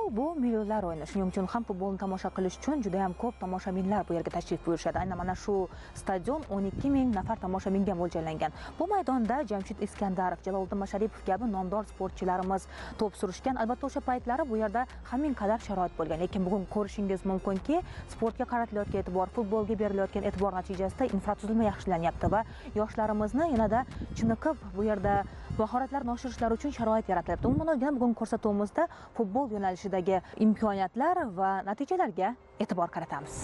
Futbol bu millionlar o'yini. Shuning uchun ham futbolni tomosha qilish uchun juda ham ko'p tomoshabinlar bu yerga tashrif buyurishadi. Aynan mana shu stadion 12 ming nafar tomoshabinga mo'ljallangan. Bu maydonda Jamshid Iskandarov, Jaloliddin Masharipov kabi nomdor sportchilarimiz to'p surishgan. Albatta o'sha paytlari bu yerda haming qadar sharoit bo'lgan. Lekin bugun ko'rishingiz mumkinki, sportga qaratilayotgan e'tibor, futbolga berilayotgan e'tibor natijasida infratuzilma yaxshilanyapti va yoshlarimizni yanada chiniqib bu yerda mahoratlarni oshirishlari uchun sharoit yaratilyapti. Umuman olganda bugun ko'rsatuvimizda futbol yo'nalishidagi imkoniyatlar va natijalarga e'tibor qaratamiz.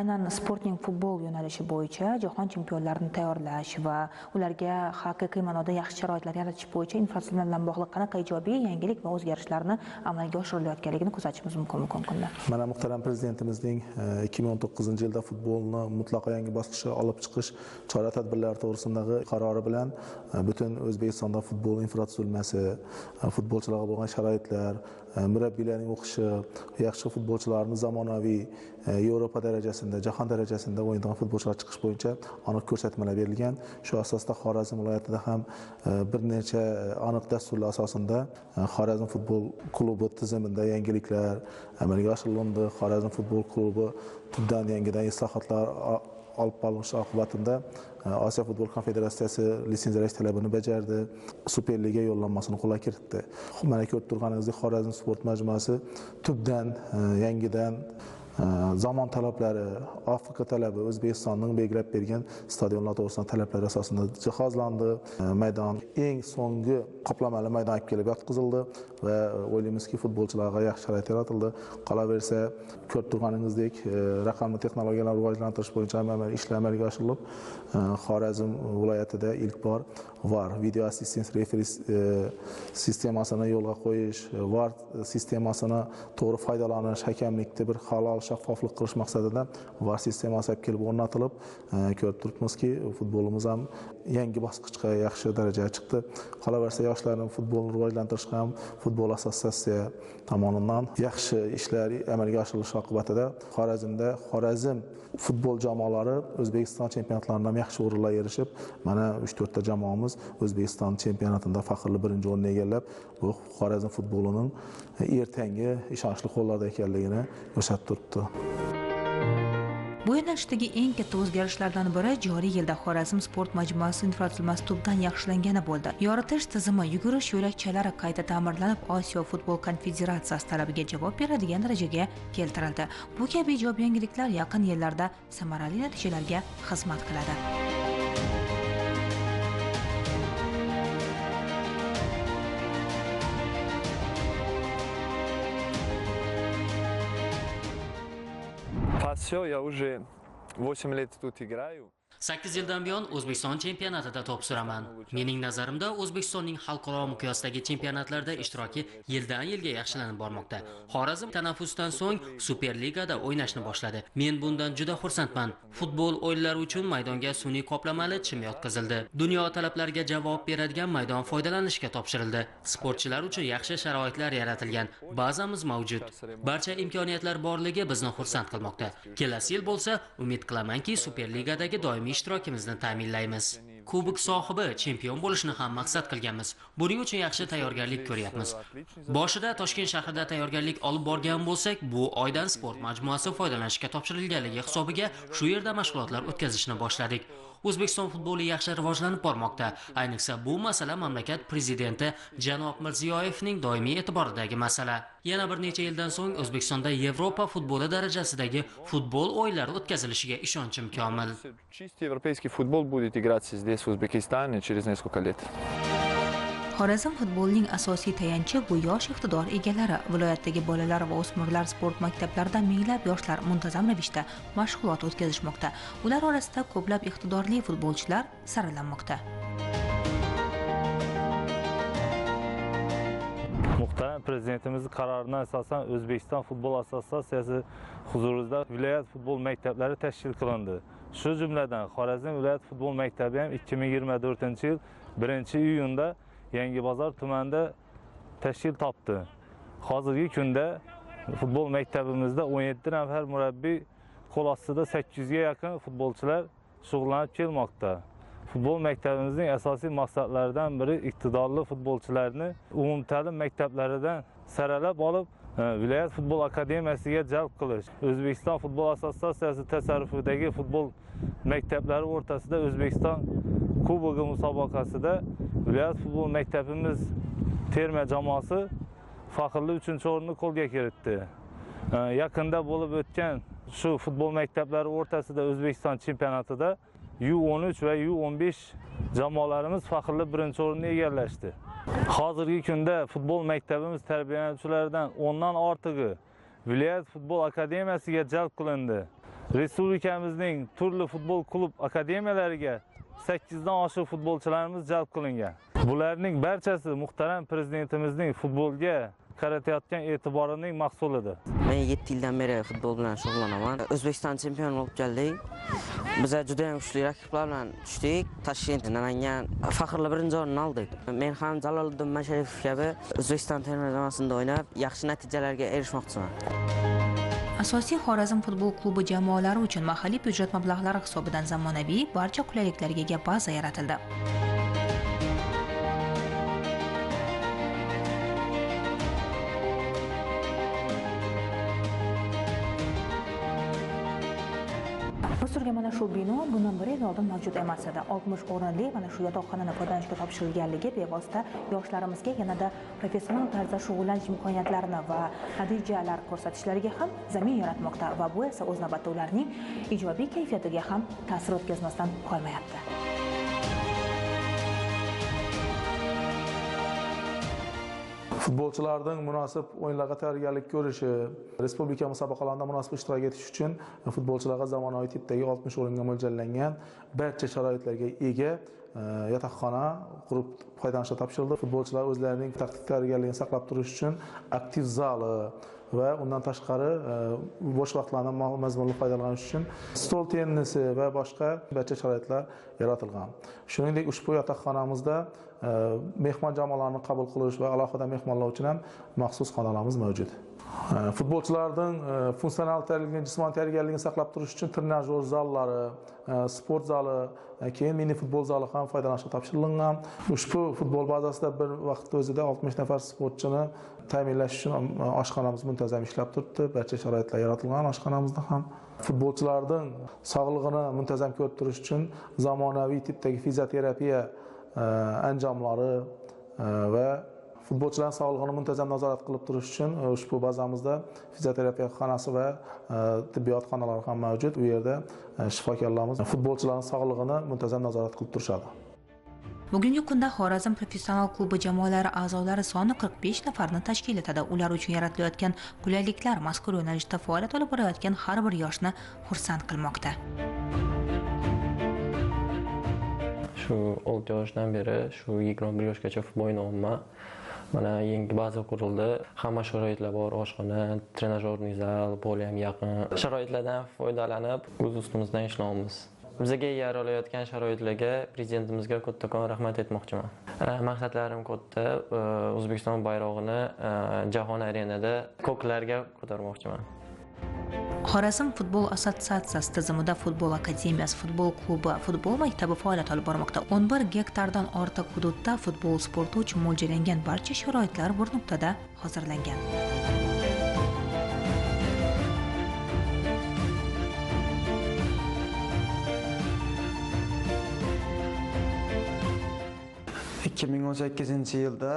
Aynan sportning futbol yo'nalishi bo'yicha jahon chempionlarini tayyorlash va ularga haqiqiy ma'noda yaxshi sharoitlar yaratish bo'yicha infratuzilma bilan bog'liq qanaqa ijobiy yangilik va o'zgarishlarni amalga oshirilayotganligini kuzatishimiz mumkin bugungi kunda. Mana muhtaram prezidentimizning 2019-yilda futbolni mutlaqo yangi bosqichga olib chiqish chora-tadbirlari to'g'risidagi qarori bilan butun O'zbekistonda futbol infratuzilmasi, futbolchilarga bo'lgan sharoitlar, murabbiylarning o'qishi, yaxshi futbolchilarni zamonaviy Yevropa darajasida, jahon darajasida o'ynaydigan futbolchilar chiqish bo'yicha aniq ko'rsatmalar berilgan. Shu asosda Xorazm viloyatida ham bir necha aniq dasturlar asosida Xorazm futbol klubi tizimida yangiliklar amalga oshirildi. Xorazm futbol klubi tubdan yangidan islohotlar olib borilishi oqibatida Osiyo futbol konfederatsiyasi litsenziyalash talabini bajardi, Superliga yo'llanmasini qo'lga kiritdi. Mana ko'rib turganingizdek, Xorazm sport majmuasi tubdan yangidan zamon talablari, Afrika talabi, O'zbekistonning belgilab bergan stadionlar to'g'risidagi talablar asosida jihozlandi. Maydon eng so'nggi qoplamali maydon olib kelib yotqizildi va o'ylaymizki, futbolchilarga yaxshi sharoit yaratildi. Qolaversa, ko'rib turganingizdek, raqamli texnologiyalarni rivojlantirish bo'yicha ishlar amalga oshirilib, Xorazm viloyatida ilk bor VAR, video assistent referee sistemasini yo'lga qo'yish, VAR sistemasini to'g'ri foydalanish, hakamlikda bir halol shaffoflik qilish maqsadida VAR sistemasi olib kelib o'rnatilib, ko'rib turibmizki, futbolimiz ham yangi bosqichga, yaxshi darajaga chiqdi. Qolaversa, yoshlarning futbolni rivojlantirishga ham futbol assotsiatsiya tomonidan yaxshi ishlar amalga oshirilishi oqibatida Xorazmda Xorazm futbol jamoalari O'zbekiston chempionatlaridan ham yaxshi o'rinlarga erishib, mana 3-4 ta jamoamiz O'zbekiston chempionatida faxrli birinchi o'rinni egallab, bu Xorazm futbolining ertangi ishonchli qo'llarda ekanligini ko'rsatib turibdi. Bu yo'nalishdagi eng katta o'zgarishlardan biri joriy yilda Xorazm sport majmuasi infratuzilmasi tubdan yaxshilangani bo'ldi. Yoritish tizimi, yugurish yo'lakchalari qayta ta'mirlanib, Osiyo futbol konfederatsiyasi talabiga javob beradigan darajaga keltirildi. Bu kabi ijobiy yangiliklar yaqin yillarda samarali natijalarga xizmat qiladi. Все, я уже 8 лет тут играю. 8 yildan buyon O'zbekiston chempionatida to'p suraman. Mening nazarimda O'zbekistonning xalqaro miqyosdagi chempionatlarda ishtiroki yildan yilga yaxshilanib bormoqda. Xorazm tanaffusdan so'ng Superligada o'ynashni boshladi. Men bundan juda xursandman. Futbol o'yinlari uchun maydonga sun'iy qoplamali chim yotqizildi. Dunyo talablariga javob beradigan maydon foydalanishga topshirildi. Sportchilar uchun yaxshi sharoitlar yaratilgan. Bazamiz mavjud. Barcha imkoniyatlar borligi bizni xursand qilmoqda. Kelasi yil bo'lsa, umid qilamanki, Superligadagi doimiy ishtirokimizni ta'minlaymiz. Kubok sohibi chempion bo'lishni ham maqsad qilganmiz. Buning uchun yaxshi tayyorgarlik ko'ryapmiz. Boshida Toshkent shahrida tayyorgarlik olib borgan bo'lsak, bu oydan sport majmuasi foydalanishga topshirilganligi hisobiga shu yerda mashg'ulotlar o'tkazishni boshladik. O'zbekiston futboli yaxshi rivojlanib bormoqda. Ayniqsa bu masala mamlakat prezidenti janob Mirziyoyevning doimiy e'tiboridagi masala. Yana bir necha yildan so'ng O'zbekistonda Yevropa futboli darajasidagi futbol o'yinlari o'tkazilishiga ishonchim komil. Чистый европейский футбол будет играться здесь, в Узбекистане, через несколько лет. Xorazm futbolining asosiy tayanchi bu yosh iqtidor egalari. Viloyatdagi bolalar va o'smirlar sport maktablarida minglab yoshlar muntazam ravishda mashg'ulot o'tkazishmoqda. Ular orasida ko'plab iqtidorli futbolchilar saralanmoqda. Muhtaram Prezidentimiz qarorina asosan O'zbekiston futbol assotsiatsiyasi huzurida viloyat futbol maktablari tashkil qilindi. Shu jumladan Xorazm viloyat futbol maktabi ham 2024-yil 1-iyunda Yangibozor tumanida tashkil topdi. Hozirgi kunda futbol maktabimizda 17 nafar murabbiy Qo'l ostida 800 ga yaqin futbolchilar shug'ullanib kelmoqda. Futbol maktabimizning asosiy maqsadlaridan biri iqtidorli futbolchilarni umumta'lim maktablaridan saralab olib, viloyat futbol akademiyasiga jalb qilish. O'zbekiston futbol assotsiatsiyasi tasarrufidagi futbol maktablari o'rtasida O'zbekiston Kubogi musobaqasida viloyat futbol maktabimiz terma jamoasi faxrli 3-o'rinni qo'lga kiritdi. Yaqinda bo'lib o'tgan shu futbol maktablari o'rtasida O'zbekiston chempionatida U13 va U15 jamoalarimiz faxrli 1-o'rinni egallashdi. Hozirgi kunda futbol maktabimiz tarbiyalanuvchilaridan 10 dan ortig'i viloyat futbol akademiyasiga jalb qilindi. Respublikamizning turli futbol klub akademiyalariga 8 dan oshiq futbolchilarimiz jalb qilingan. Bularning barchasi muhtaram prezidentimizning futbolga qaratayotgan e'tiborining mahsulidir. Men 7 yildan beri futbol bilan shug'ullanaman. O'zbekiston chempioni bo'lib keldik. Biz juda ham kuchli raqiblar bilan tushdik. Toshkent, Namangan faxrli 1-o'rinni oldik. Men ham Jaloliddin Masharipov kabi O'zbekiston terma jamoasida o'ynab, yaxshi natijalarga erishmoqchiman. Asosiy Xorazm futbol klubi jamoalari uchun mahalliy byudjet mablag'lari hisobidan zamonaviy barcha qulayliklarga ega baza yaratildi. Surga mana shu bino bundan bir yil oldin mavjud emas edi. 60 o'rinli mana shu yotoqxonani foydalanishga topshirilganligi bevosita yoshlarimizga yanada professional tarzda shug'ullanish imkoniyatlarini va natijalar ko'rsatishlariga ham zamin yaratmoqda va bu esa o'z navbatida ularning ijobiy kayfiyatiga ham ta'sir o'tkazmasdan qolmayapti. Futbolchilarning munosib o'yinlarga tayyorgarlik ko'rishi, respublika musobaqalarida munosib ishtirok etish uchun futbolchilarga zamonaviy tipdagi 60 o'ringa mo'ljallangan barcha sharoitlarga ega yotoqxona qurib foydalanishga topshirildi. Futbolchilar o'zlarining taktik tayyorgarligini saqlab turish uchun aktiv zali va undan tashqari bo'sh vaqtlardan mazmunli foydalanish uchun stol tennisi va boshqa barcha sharoitlar yaratilgan. Shuningdek, ushbu yotoqxonamizda mehmon jamoalarni qabul qilish va alohida mehmonlar uchun ham maxsus xonalarimiz mavjud. Futbolchilarning funksional tayyorgarligini, jismoniy tayyorgarligini saqlab turish uchun trenajyor zallari, sport zali, keyin mini futbol zali ham foydalanishga topshirilgan. Ushbu futbol bazasida bir vaqtda o'zida 60 nafar sportchini ta'minlash uchun oshxonamiz muntazam ishlab turibdi. Barcha sharoitlar yaratilgan oshxonamizda ham. Futbolchilarning sog'lig'ini muntazam ko'rib turish uchun zamonaviy tipdagi fizioterapiya anjomlari va futbolchilarning sog'lig'ini muntazam nazorat qilib turish uchun ushbu bazamizda fizioterapiya xonasi va tibbiyot xonalari ham mavjud. U yerda shifokorlarimiz futbolchilarning sog'lig'ini muntazam nazorat qilib turishadi. Bugungi kunda Xorazm professional klubi jamoalari a'zolari soni 45 nafarni tashkil etadi. Ular uchun yaratilayotgan qulayliklar mazkur yo'nalishda faoliyat olib borayotgan har bir yoshni xursand qilmoqda. Shu 6 yoshdan beri shu 21 yoshgacha futbol o'ynayapman. Mana yangi baza qurildi. Hamma sharoitlar bor, oshxona, trenajyorniy zal, pol ham yaqin. Sharoitlardan foydalanib, o'z ustimizdan ishlaymiz. Bizga yaralayotgan sharoitlarga prezidentimizga kattakon rahmat aytmoqchiman. Maqsadlarim katta, O'zbekiston bayrog'ini jahon arenada ko'klarga ko'tarmoqchiman. Xorazm futbol assotsiatsiyasi tizimida futbol akademiyasi, futbol klubi, futbol maktabi faoliyat olib bormoqda. 11 gektardan ortiq hududda futbol sporti uchun mo'ljallangan barcha sharoitlar bir nuqtada hozirlangan. ...2018-yilda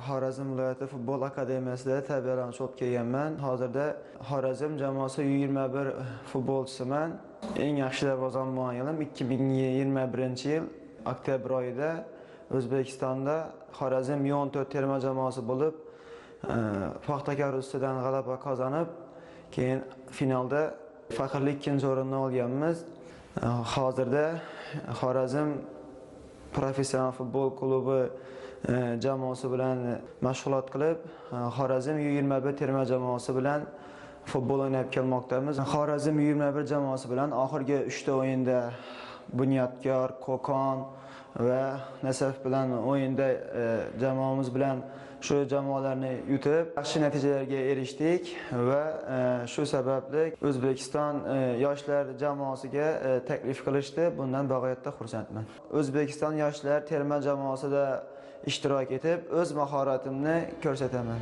Xorazm viloyati futbol akademiyasida tarbiyalanuvchi bo'lib kelganman. Hozirda Xorazm jamoasi U21 futbolchisiman. Eng yaxshi darvozabon bo'lgan yilim 2021-yil oktyabr oyida O'zbekistonda Xorazm U14 terma jamoasi bo'lib, Paxtakor ustidan g'alaba qozonib, keyin finalda faxrli 2-o'rinni olganmiz. Hozirda Xorazm professional futbol klubi jamoasi bilan mashg'ulot qilib, Xorazm U21 terma jamoasi bilan futbol o'ynab kelmoqdamiz. Xorazm U21 jamoasi bilan oxirgi 3 ta o'yinda Bunyodkor, Qo'qon va Nasaf bilan o'yinda jamoamiz bilan shu jamoalarni yutib, yaxshi natijalarga erishdik va shu sababli O'zbekiston yoshlar jamoasiga taklif qilishdi. Bundan bag'oyatda xursandman. O'zbekiston yoshlar terma jamoasida ishtirok etib, o'z mahoratimni ko'rsataman.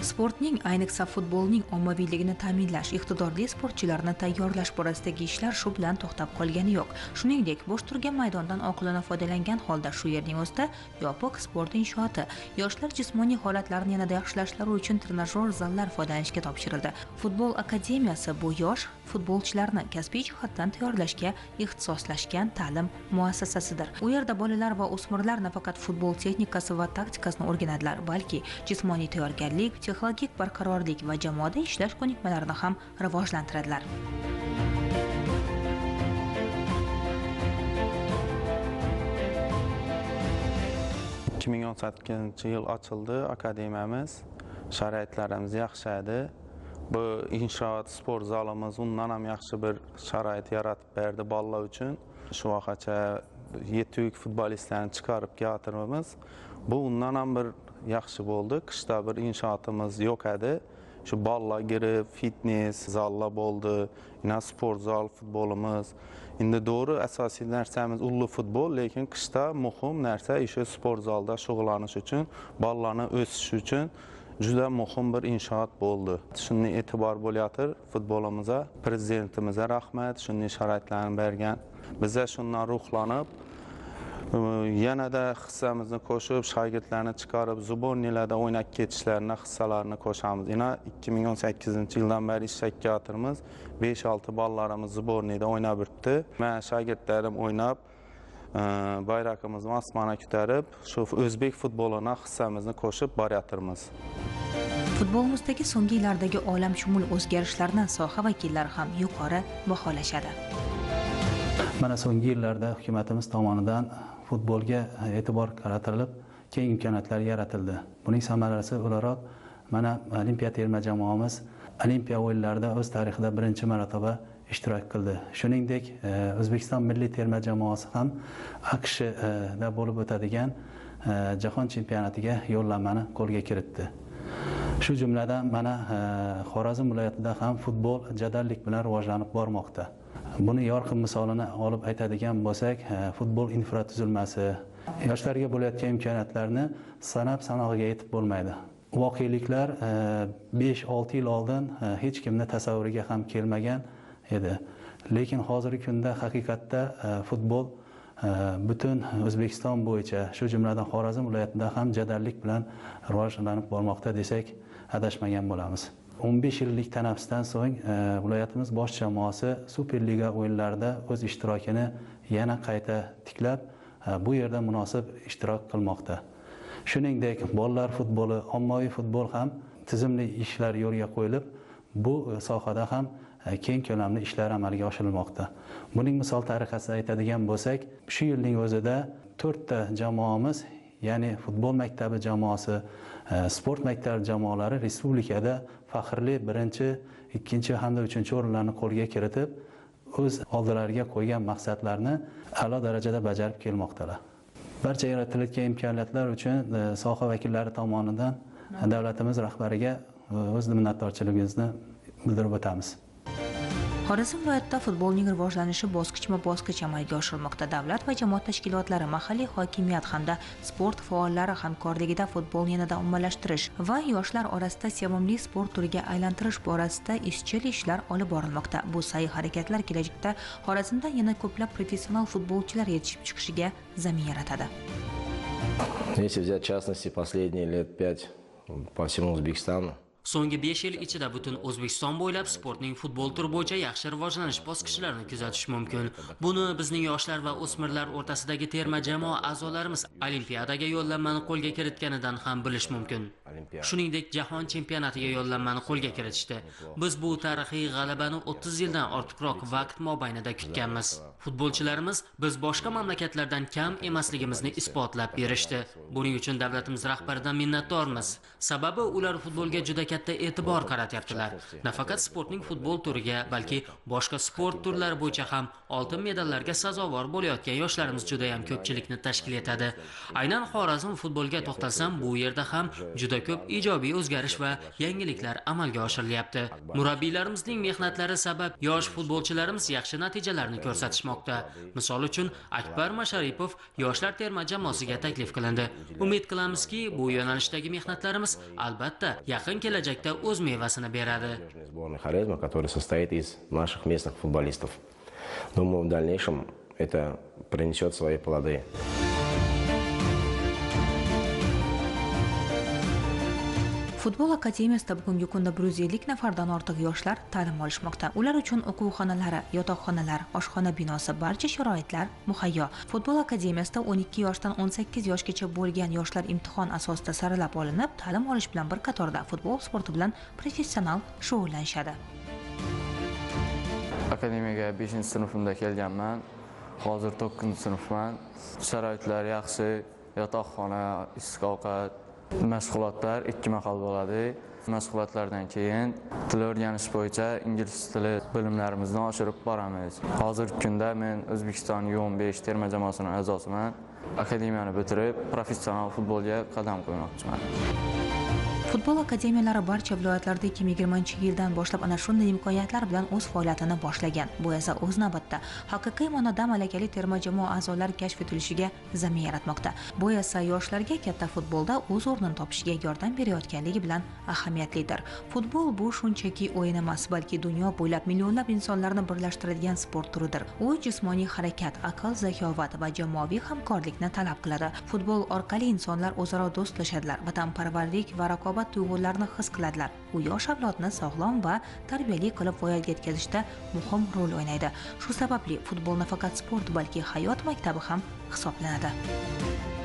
Sportning, ayniqsa futbolning ommaviyligini ta'minlash, iqtidorli sportchilarni tayyorlash borasidagi ishlar shu bilan to'xtab qolgani yo'q. Shuningdek, bo'sh turgan maydondan oqilona foydalangan holda shu yerning o'zida yopiq sport inshooti, yoshlar jismoniy holatlarini yanada yaxshilashlari uchun trenajyor zallar foydalanishga topshirildi. Futbol akademiyasi bu yosh futbolchilarni kasbiy jihatdan tayyorlashga ixtisoslashgan ta'lim muassasasidir. U yerda bolalar va o'smirlar nafaqat futbol texnikasi va taktikasini o'rganadilar, balki jismoniy tayyorgarlik, psixologik barqarorlik va jamoada ishlash ko'nikmalarini ham rivojlantiradilar. ...2018 yil ochildi akademiyamiz. Sharoitlarimiz yaxshi edi. Bu inshoot sport zalimiz undan ham yaxshi bir sharoit yaratib berdi bolalar uchun. Shu vaqtgacha yetuk futbolistlarni chiqarib kelyapmiz. Bu undan ham bir yaxshi bo'ldi. Qishda bir inshootimiz yo'q edi. Shu bolalar kirib fitness zallar bo'ldi. Yana sport zal futbolimiz. Endi to'g'ri asosiy narsamiz ulli futbol, lekin qishda muhim narsa o'sha sport zalda shug'ullanish uchun, bolalarni o'sishi uchun juda muhim bir inshoot bo'ldi. Shunday e'tibor bo'layotir futbolimizga, prezidentimizga rahmat, shunday sharoitlarni bergan. Biza shundan ruhlanib yanada hissamizni qo'shib, shogirdlarni chiqarib, zubonnilarda o'ynab ketishlarini hissalarini qo'shamiz. Yana 2018-yildan beri ishlab kelyapmiz. 5-6 bolalarimiz zubonnida o'ynab yuribdi. Men shogirdlarim o'ynab, bayrog'imizni osmonga ko'tarib, shu o'zbek futbolina hissamizni qo'shib boryapmiz. Futbolimizdagi so'nggi yillardagi olamshumul o'zgarishlarni soha vakillari ham yuqori baholashadi. Mana so'nggi yillarda hukumatimiz tomonidan futbolga e'tibor qaratilib, keng imkoniyatlar yaratildi. Buning samarasi o'laroq mana Olimpiya terma jamoamiz Olimpiya o'yinlarida o'z tarixida birinchi marotaba ishtirok qildi. Shuningdek, O'zbekiston milliy terma jamoasi ham AQShda bo'lib o'tadigan jahon chempionatiga yo'llanmani qo'lga kiritdi. Shu jumladan mana Xorazm viloyatida ham futbol jadallik bilan rivojlanib bormoqda. Buni yorqin misolini olib aytadigan bo'lsak, futbol infratuzilmasi, yoshlarga bo'layotgan imkoniyatlarni sanab sanog'iga yetib bo'lmaydi. Voqeliklar 5-6 yil oldin hech kimni tasavvuriga ham kelmagan edi. Lekin hozirgi kunda haqiqatda futbol butun O'zbekiston bo'yicha, shu jumladan Xorazm viloyatida ham jadallik bilan rivojlanib bormoqda desak, adashmagan bo'lamiz. 15 yillik tanaffusdan so'ng viloyatimiz bosh jamoasi Superliga o'yinlarida o'z ishtirokini yana qayta tiklab, bu yerda munosib ishtirok qilmoqda. Shuningdek, bolalar futboli, ommaviy futbol ham tizimli ishlar yo'lga qo'yilib, bu sohada ham keng ko'lamli ishlar amalga oshirilmoqda. Buning misol tariqasida aytadigan bo'lsak, shu yilning o'zida 4 ta jamoamiz, ya'ni futbol maktabi jamoasi, sport maktabi jamoalari respublikada faxrli 1-chi, 2-chi hamda 3-chi o'rinlarni qo'lga kiritib, o'z oldilariga qo'ygan maqsadlarni a'lo darajada bajarib kelmoqdalar. Barcha yaratilayotgan imkoniyatlar uchun soha vakillari tomonidan davlatimiz rahbariga o'z minnatdorchiligimizni bildirib o'tamiz. Xorazm viloyatida futbolning rivojlanishi bosqichma-bosqich amalga oshirilmoqda. Davlat va jamoat tashkilotlari, mahalliy hokimiyat hamda sport faollari hamkorligida futbolni yanada ommalashtirish va yoshlar orasida sevimli sport turiga aylantirish borasida izchil ishlar olib borilmoqda. Bu sa'y-harakatlar kelajakda Xorazmda yana ko'plab professional futbolchilar yetishib chiqishiga zamin yaratadi. Если взять в частности последние лет 5 по всему Узбекистану, So'nggi 5 yil ichida butun O'zbekiston bo'ylab sportning futbol turi bo'yicha yaxshi rivojlanish bosqichlarini kuzatish mumkin. Buni bizning yoshlar va o'smirlar o'rtasidagi terma jamoa a'zolarimiz Olimpiadaga yo'llanmani qo'lga kiritganidan ham bilish mumkin. Shuningdek, jahon chempionatiga yo'llanmani qo'lga kiritishdi. Biz bu tarixiy g'alabani 30 yildan ortiqroq vaqt mobaynida kutganmiz. Futbolchilarimiz biz boshqa mamlakatlardan kam emasligimizni isbotlab berishdi. Buning uchun davlatimiz rahbaridan minnatdormiz. Sababi ular futbolga juda katta e'tibor qaratyaptilar. Nafaqat sportning futbol turiga, balki boshqa sport turlari bo'yicha ham oltin medallarga sazovor bo'layotgan yoshlarimiz juda ham ko'pchilikni tashkil etadi. Aynan Xorazm futbolga to'xtalsam, bu yerda ham juda ko'p ijobiy o'zgarish va yangiliklar amalga oshirilyapti. Murabbiylarimizning mehnatlari sabab yosh futbolchilarimiz yaxshi natijalarni ko'rsatishmoqda. Misol uchun, Akbar Masharipov yoshlar terma jamoasiga taklif qilindi. Umid qilamizki, bu yo'nalishdagi mehnatlarimiz albatta yaqin kelajakda o'z mevasini beradi. Сборной Хорезма, который состоит из наших местных футболистов. Думаю, в дальнейшем это принесет свои плоды. Futbol akademiyasida bugungi kunda 150 nafardan ortiq yoshlar ta'lim olishmoqda. Ular uchun o'quv xonalari, yotoqxonalar, oshxona binosi, barcha sharoitlar muhayyo. Futbol akademiyasida 12 yoshdan 18 yoshgacha bo'lgan yoshlar imtihon asosida saralab olinib, ta'lim olish bilan bir qatorda futbol sporti bilan professional shug'ullanishadi. Akademiyaga 5-sinfimda kelganman. Hozir 9-sinfman. Sharoitlar yaxshi, yotoqxona, issiq ovqat, mashg'ulotlar 2 mahal bo'ladi. Mashg'ulotlardan keyin til o'rganish bo'yicha ingliz tili bilimlarimizni oshirib boramiz. Hozirgi kunda men O'zbekiston U15 terma jamoasining a'zosiman. Akademiyani bitirib, professional futbolga qadam qo'ymoqchiman. Futbol akademiyalari barcha viloyatlarda 2020-yildan boshlab ana shunday imkoniyatlar bilan o'z faoliyatini boshlagan. Bu esa o'z navbatida haqiqiy ma'noda malakali terma jamoa a'zolari kashf etilishiga zamin yaratmoqda. Bu esa yoshlarga katta futbolda o'z o'rnini topishiga yordam berayotganligi bilan ahamiyatlidir. Futbol bu shunchaki o'yin emas, balki dunyo bo'ylab millionlab insonlarni birlashtiradigan sport turidir. U jismoniy harakat, aql, zakovat va jamoaviy hamkorlikni talab qiladi. Futbol orqali insonlar o'zaro do'stlashadilar, vatanparvarlik va raqobat tuyg'ularini his qiladilar. U yosh avlodni sog'lom va tarbiyali qilib voyaga yetkazishda muhim rol o'ynaydi. Shu sababli futbol nafaqat sport, balki hayot maktabi ham hisoblanadi.